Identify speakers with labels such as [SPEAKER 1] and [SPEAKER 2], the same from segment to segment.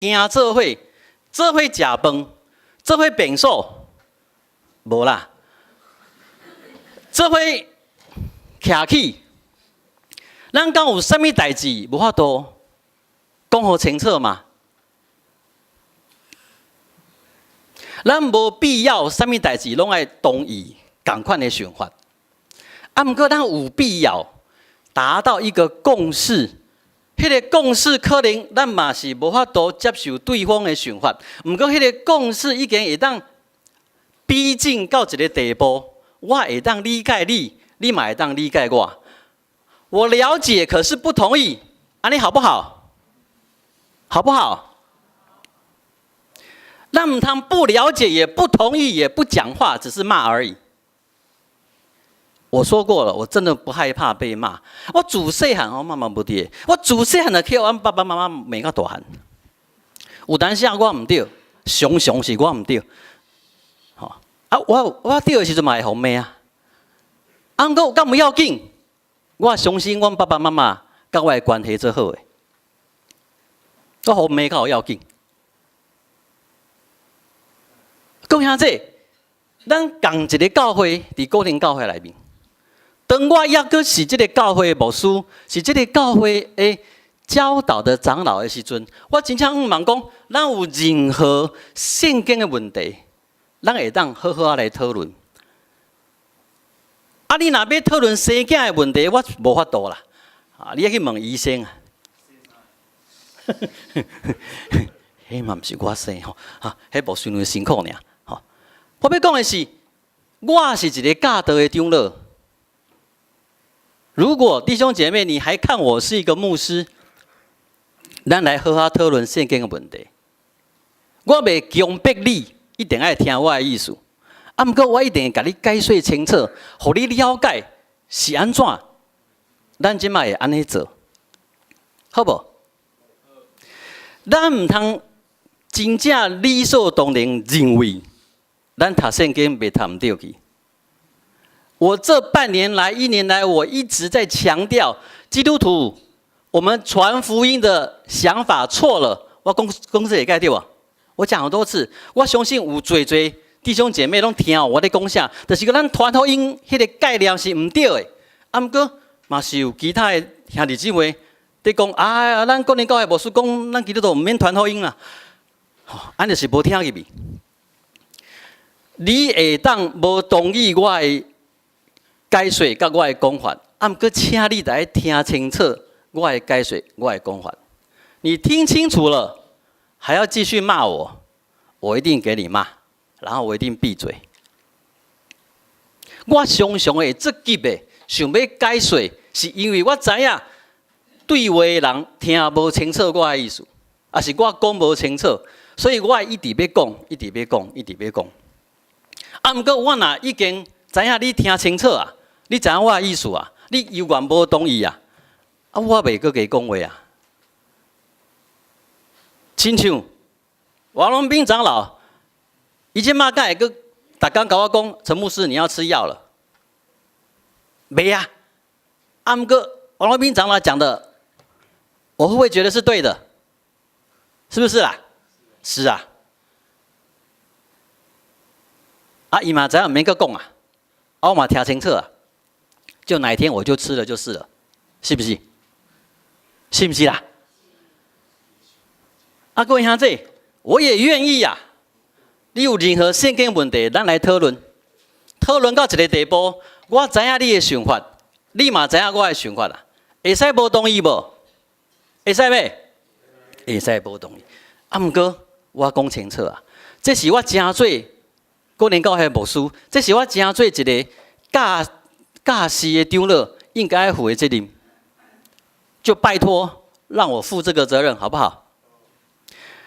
[SPEAKER 1] 行做伙，做伙食飯，做伙便所，無啦，做伙徛起，咱敢有啥物代誌無法度講予清楚嘛？咱無必要啥物代誌攏愛同意仝款的想法，啊，毋過咱有必要達到一個共識。彼個共識可能咱嘛是無法度接受對方的想法，毋過彼個共識已經會當逼近到一個地步，我會當理解你，你嘛會當理解我。我了解，可是不同意，按呢好不好？好不好？咱毋通不了解，也不同意，也不講話，只是罵而已。我說過了，我真的不害怕被罵。我自細漢，我媽媽無佇，我自細漢就去予阮爸爸媽媽罵到大漢。有當時我毋對，常常是我毋對。吼啊！我對的時陣嘛會予罵啊。啊，毋過敢無要緊？我相信阮爸爸媽媽佮我的關係足好的，我予罵較有要緊。講兄弟，咱仝一个教會，佇果林教會內面。當我猶閣是這个教會的牧師，是這个教會的教導的長老的時陣，我真正向望講，咱有任何聖經的問題，咱會當好好仔來討論。啊，你若欲討論生囝的問題，我無法度啦。啊，你愛去問醫生啊。彼嘛毋是我生吼，哈，彼牧師娘辛苦爾吼。我欲講的是，我是一个教導的長老。如果弟兄姐妹，你還看我是一個牧師，咱來好好討論聖經的問題。我袂強迫你一定愛聽我的意思，啊，毋過我一定會共你解說清楚，予你了解是按怎。咱這擺會按呢做，好無？咱毋通真正理所當然認為，咱讀聖經袂讀毋著去。我這半年來、一年來，我一直在強調，基督徒，我們傳福音的想法錯了。我講講這個對無？我講好多次，我相信有濟濟弟兄姐妹攏聽我咧講啥，就是講咱傳福音彼個概念是毋對的。啊，毋過嘛是有其他的兄弟姊妹佇講啊，咱果林教會牧師講，咱基督徒毋免傳福音啦。吼，按呢就是無聽入去。你會當無同意我的解說佮我的講法，啊，毋過請你來聽清楚我的解說，我的講法。你聽清楚了，還要繼續罵我，我一定給你罵，然後我一定閉嘴。我常常會足急的想欲解說，是因為我知影對話的人聽無清楚我的意思，抑是我講無清楚，所以我會一直欲講，一直欲講，一直欲講。啊，毋過我若已經知影你聽清楚啊，你知影我的意思啊，你猶原無同意啊，啊，我袂閣加講話啊。親像王龍斌長老，伊這馬敢會閣逐工共我講，陳牧師你要吃藥了，袂啊。啊，毋過王龍斌長老講的，我會不會覺得是對的？是不是啊？是啊。啊，伊嘛知影毋免閣講啊，啊，我嘛聽清楚啊。就哪一天我就吃了就是了，是不是？是不是啦？啊，各位兄弟，我也願意啊。你有任何聖經問題，咱來討論，討論到一个地步，我知影你的想法，你嘛知影我的想法啊。會使無同意無？會使袂？會使無同意。啊，毋過我講清楚啊，這是我成做果林教會牧師，這是我成做一个教教士的長老應該負的責任，就拜託讓我負這個責任，好不好？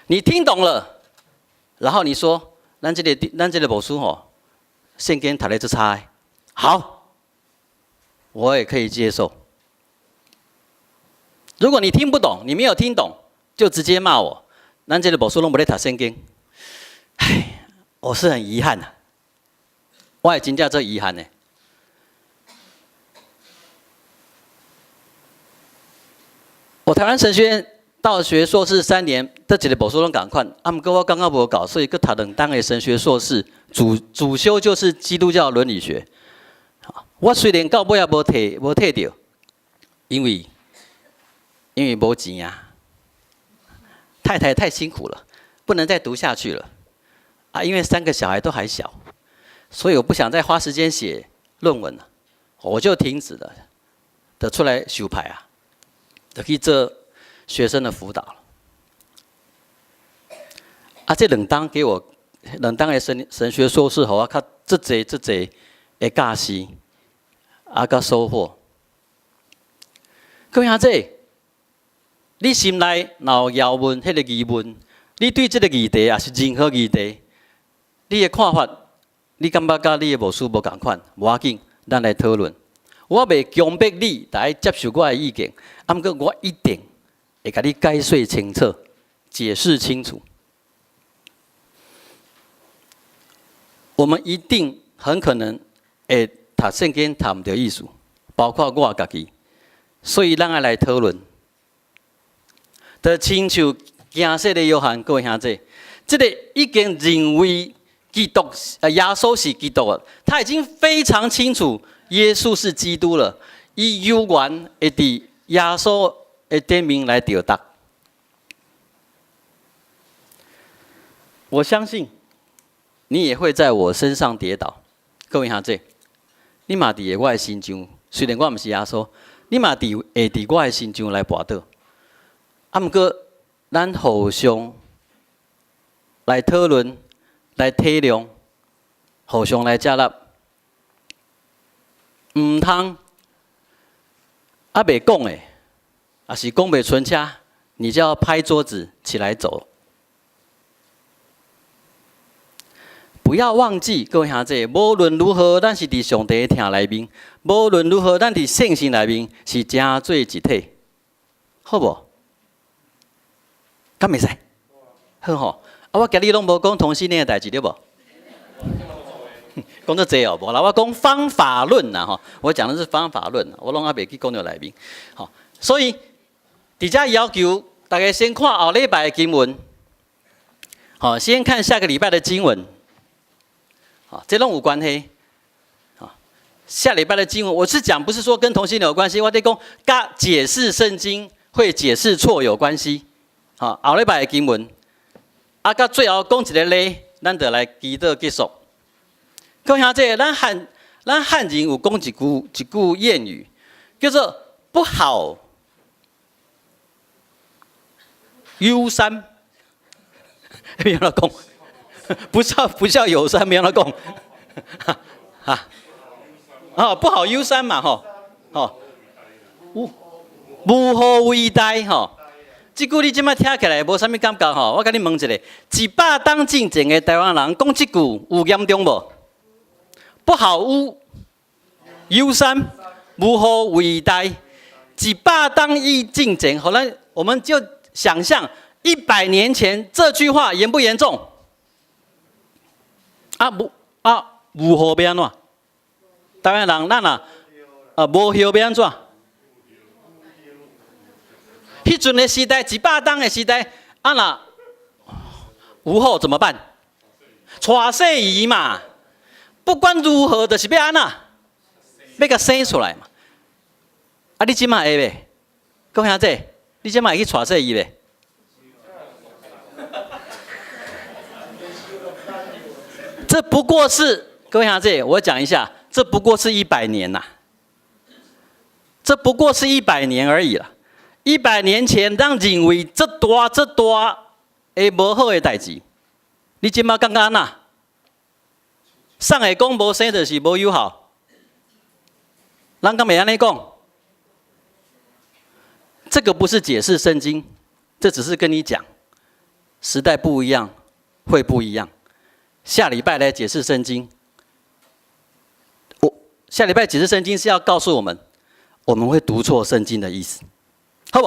[SPEAKER 1] 你聽懂了，然後你說，咱這個牧師吼，聖經讀得足差，好，我也可以接受。如果你聽不懂，你沒有聽懂，就直接罵我，咱這個牧師攏無咧讀聖經，唉，我是很遺憾啊，我也真正足遺憾的。我台灣神學院道學碩士3年，佗一个牧師攏仝款。啊，毋過我感覺無夠，所以閣讀兩冬的神學碩士，主修就是基督教倫理學。我雖然到尾也無摕著，因為無錢啊。太太太辛苦了，不能再讀下去了。啊，因為三個小孩都還小，所以我不想再花時間寫論文了，我就停止了，就出來相派啊，就去做學生的輔導了。啊，這兩冬給我兩冬的神學碩士，予我較足濟足濟的教示，啊，佮收穫。各位兄弟，你心內若有疑問，彼個疑問，你對這個議題抑是任何議題，你的看法，你感覺佮你的牧師無仝款，無要緊，咱來討論。我袂強迫你來接受我的意見，啊，毋過我一定會共你解說清楚，解釋清楚。我們一定很可能會讀聖經讀毋著意思，包括我家己，所以咱愛來討論。就親像驚洗的約翰，各位兄弟，這個已經認為基督，耶穌是基督了，他已經非常清楚耶穌是基督了。伊猶原會佇耶穌的頂面來著觸。我相信你也會在我身上跌倒，各位兄弟，你嘛佇我的身上，雖然我毋是耶穌，你嘛會佇我的身上來跋倒。啊，毋過咱互相來討論、來體諒、互相來接納，毋通猶未講的，抑是講袂順車，你就要拍桌子起來走。不要忘記，各位兄弟，無論如何，咱是佇上帝的疼內面；無論如何，咱佇聖心內面是成做一體，好無？敢會使？好吼！啊，我今日攏無講同性戀的代誌對無？講足濟哦，無啦，我講方法論啦吼，我講的是方法論，我攏猶未去講著內面。吼，所以佇遮要求大家先看後禮拜的經文，好，先看下個禮拜的經文。好，這攏有關係。好，下禮拜的經文，我是講不是說跟同性戀有關係，我佇講佮解釋聖經會解釋錯有關係。好，後禮拜的經文，啊，到最後講一個例，咱就來祈禱結束。各位兄弟，咱漢人有講一句諺語，叫做“不好有三”，欲按怎講？不孝有三，欲按怎講？哈，哦，不好有三嘛，吼，吼，無後為大，吼。這句你這擺聽起來無啥物感覺吼，我共你問一下，100冬進前的台灣人講這句有嚴重無？不好有三，無後為大。100冬以進前，後來我們就想象100年前這句話嚴不嚴重？啊無啊無後欲按怎？台灣人咱啊無後欲按怎？彼陣的時代，100冬的時代，啊若無後怎麼辦？娶細姨嘛，不管如何，就是欲按怎，欲共生出來嘛。啊，你這馬會袂？各位兄弟，你這馬會去娶細姨袂？這不過是各位兄弟，我講一下，這不過是一百年吶，這不過是一百年而已啦。100年前，咱認為這大這大的無好的代誌，你這馬感覺按怎？啥會講無生就是無友好？咱敢會按呢講？這個不是解釋聖經，這只是跟你講，時代不一樣，會不一樣。下禮拜來解釋聖經。我下禮拜解釋聖經是要告訴我們，我們會讀錯聖經的意思。好無？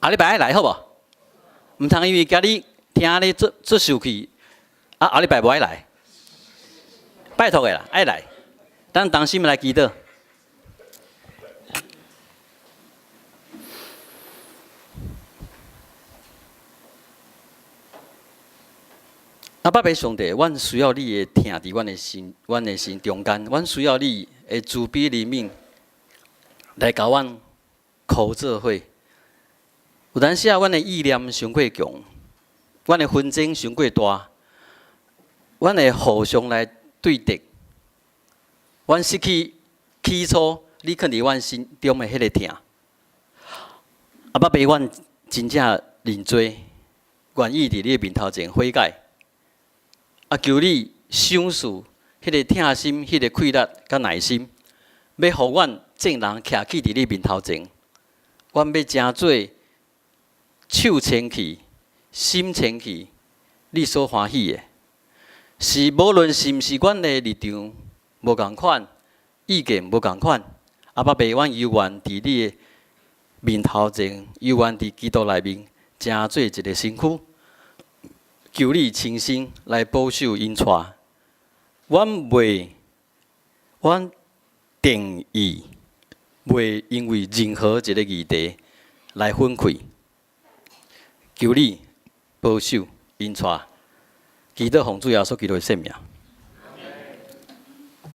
[SPEAKER 1] 下禮拜愛來好無？毋通因為今日聽你足足受氣，啊，後禮拜無愛來，拜託的啦，愛來。咱同心來祈禱。阿爸父上帝，阮需要你的疼佇阮的心，阮的心中間。阮需要你的慈悲憐憫來共阮箍做伙。有當時啊，阮的意念傷過強，阮的紛爭傷過大，阮會互相來對敵。阮失去起初你囥佇阮心中的彼个疼。阿爸父，阮真正認罪，願意佇你的面頭前悔改。啊！求你賞賜彼个疼心、彼个氣力佮耐心，欲予阮眾人徛起佇你面頭前。阮欲成做手清氣、心清氣，你所歡喜的。是無論是毋是阮的立場無仝款，意見無仝款，阿爸父，阮猶願佇你的面頭前，猶願佇基督內面成做一个身軀。求你親身來保守引帶，阮袂，阮定意袂因為任何一个議題來分開。求你保守引帶，祈禱奉主耶穌基督的聖名。